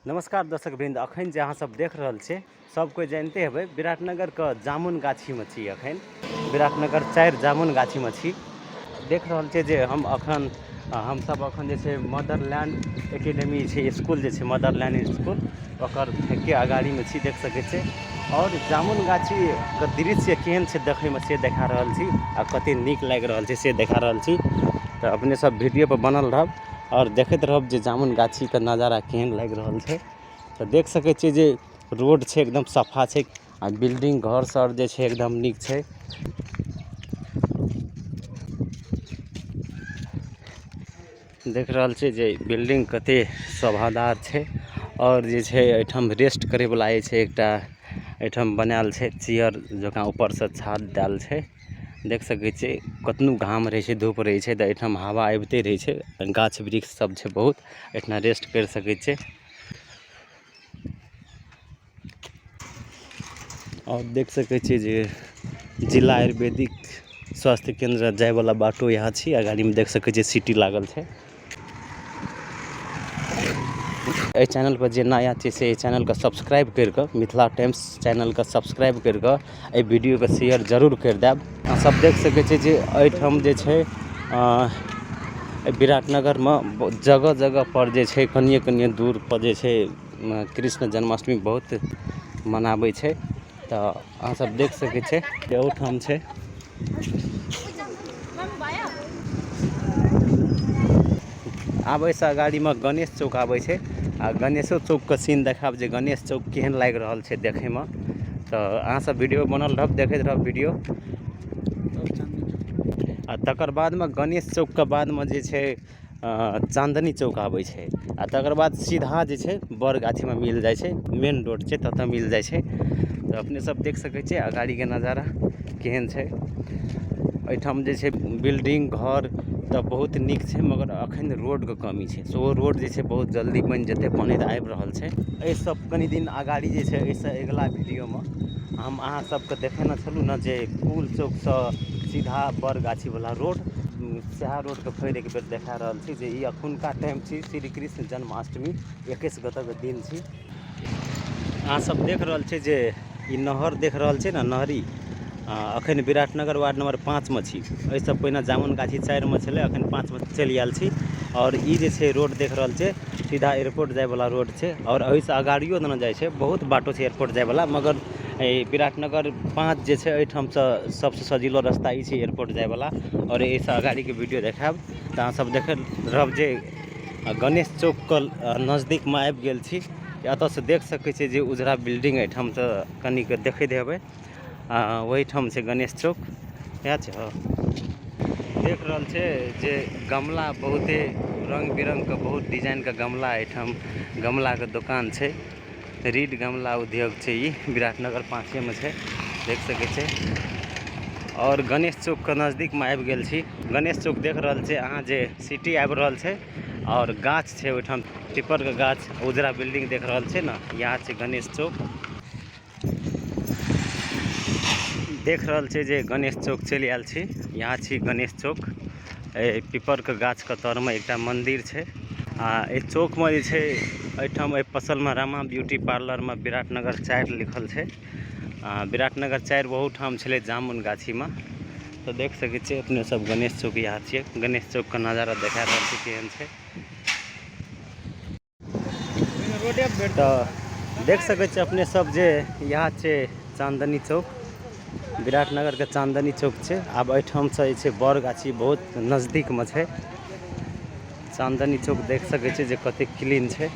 नमस्कार दर्शक वृंद, अखन जे अहाँ सब देख रहल छियै सब कोइ जानिते हेबै विराटनगरके जामुन गाछीमे छी। अखन विराटनगर 4 जामुन गाछीमे छी। देख रहल छियै जे हम अखन हमसब अखन जे छै मदरलैंड एकेडमी छै, इसकुल जे छै मदरलैंड इसकुल, ओकर के अगाड़ीमे छी, देख सकै छियै। आओर जामुन गाछीके दृश्य केहन छै देखैमे से देखा रहल छी, आ कते नीक लागि रहल छै से देखा रहल छी। तऽ अपने सब वीडियो पर बनल रहब आओर देखैत रहब जे जामुन गाछीके नजारा केहन लागि रहल छै। तऽ देख सकै छियै जे रोड छै एकदम सफा छै, आ बिल्डिंग घर सब जे छै एकदम नीक छै। देख रहल छियै जे बिल्डिंग कते शोभादार छै। आओर जे छै एहिठाम रेस्ट करैवला जे छै एकटा एहिठाम बनायल छै चेयर जकाँ, ऊपरसँ छात देल छै। देख सकै छियै कतनो घाम रहै छै, धूप रहै छै, तऽ एहिठाम हवा आबिते रहै छै। गाछ वृक्ष सब छै बहुत, एहिठिना रेस्ट करि सकै छियै। आओर देख सकै छियै जे जिला आयुर्वेदिक स्वास्थ्य केन्द्र जायवला बाटो यहाँ छी। अगाड़ीमे देख सकै छियै सिटी लागल छै। एहि चैनल पर जे नया छै से एहि चैनलके सब्सक्राइब करि कऽ, मिथिला टाइम्स चैनलके सब्सक्राइब करि कऽ एहि वीडियोके शेयर जरूर करि देब। अहाँ सब देख सकै छियै जे एहिठाम जे छै विराटनगरमे जगह जगह पर जे छै कनिए कनिए दूर पर जे छै कृष्ण जन्माष्टमी बहुत मनाबै छै। तऽ अहाँ सब देख सकै छियै एहूठाम छै। आब एहिसँ अगाड़ीमे गणेश चौक आबै छै, आ गणेशो चौकके सीन देखायब जे गणेश चौक केहन लागि रहल छै देखैमे। तऽ अहाँ सब वीडियो बनल रहब, देखैत रहब वीडियो। आ तकर बादमे गणेश चौकके बादमे जे छै चाँदनी चौक आबै छै, आ तकर बाद सीधा जे छै बरगाछीमे मिल जाइ छै, मेन रोड छै ततऽ मिल जाइ छै। तऽ अपने सब देख सकै छियै अगाड़ीके नजारा केहन छै। एहिठाम जे छै बिल्डिंग घर तऽ बहुत नीक छै, मगर अखन रोडके कमी छै। सेहो रोड जे छै बहुत जल्दी बनि जेतै, बनैत आबि रहल छै। एहिसँ कनि दिन अगाड़ी जे छै एहिसँ अगिला वीडियोमे हम अहाँ सबके देखेने छलहुँ ने जे पुल चौकसँ सीधा बरगाछीवला रोड, सएह रोडके फेर एक बेर देखा रहल छी जे ई अखुनका टाइम छी, श्री कृष्ण जन्माष्टमी 21 गतक दिन छी। अहाँ सब देख रहल छी जे ई नहर देख रहल छी ने, नहरी अखन विराटनगर वार्ड नंबर 5 मे छी। एहिसँ पहिने जामुन गाछी 4 मे छलै, अखन 5 मे चलि आयल छी। आओर ई जे छै रोड देख रहल छै सीधा एयरपोर्ट जायवला रोड छै, आओर एहिसँ अगाड़ियो देने जाइ छै, बहुत बाटो छै एयरपोर्ट जायवला, मगर एहि विराटनगर 5 जे छै एहिठामसँ सबसँ सजीलो रास्ता ई छै एयरपोर्ट जायवला। आओर एहिसँ अगाड़ीके वीडियो देखायब तऽ अहाँ सब देखैत रहब जे गणेश चौकके नजदीकमे आबि गेल छी। एतऽसँ देख सकै छियै जे उजरा बिल्डिंग एहिठामसँ कनिक देखैत हेबै, आ ओहिठाम छै गणेश चौक। इएह छै। हँ, देख रहल छै जे गमला बहुते रंग बिरंग के बहुत डिजाइन के गमला एहिठाम गमला के दोकान छै। रीड गमला उद्योग छै, ई विराटनगर 5 मे छै, देख सकै छै। और गणेश चौक के नजदीक में आबि गेल छी। गणेश चौक देख रहल छै अहाँ जे सिटी आबि रहल छै, और गाछ छै ओहिठाम पीपर के गाछ, उजरा बिल्डिंग देख रहल छै ने, यहाँ छै गणेश चौक। देख रहल छै जे गणेश चौक चलि आयल छी, यहाँ छी गणेश चौक। एहि पीपर के गाछ के तर में एकटा मंदिर छै, आ एहि चौक में जे छै एहिठाम एहि फसल में रामा ब्यूटी पार्लर में विराटनगर 4 लिखल छै। आ विराटनगर 4 बहुत ठाम छलै जामुन गाछी में। तऽ देख सकै छियै अपने सब गणेश चौक यहाँ छियै। गणेश चौक के नजारा देखा रहल छै केहन छै। तऽ देख सकै छियै अपने सब जे यहाँ छै चांदनी चौक, विराटनगर के चांदनी चौक छै। आब एहिठाम से जे छै बरगाछी बहुत नजदीक में छै। चांदनी चौक देख सकै छियै जे कते क्लीन छै।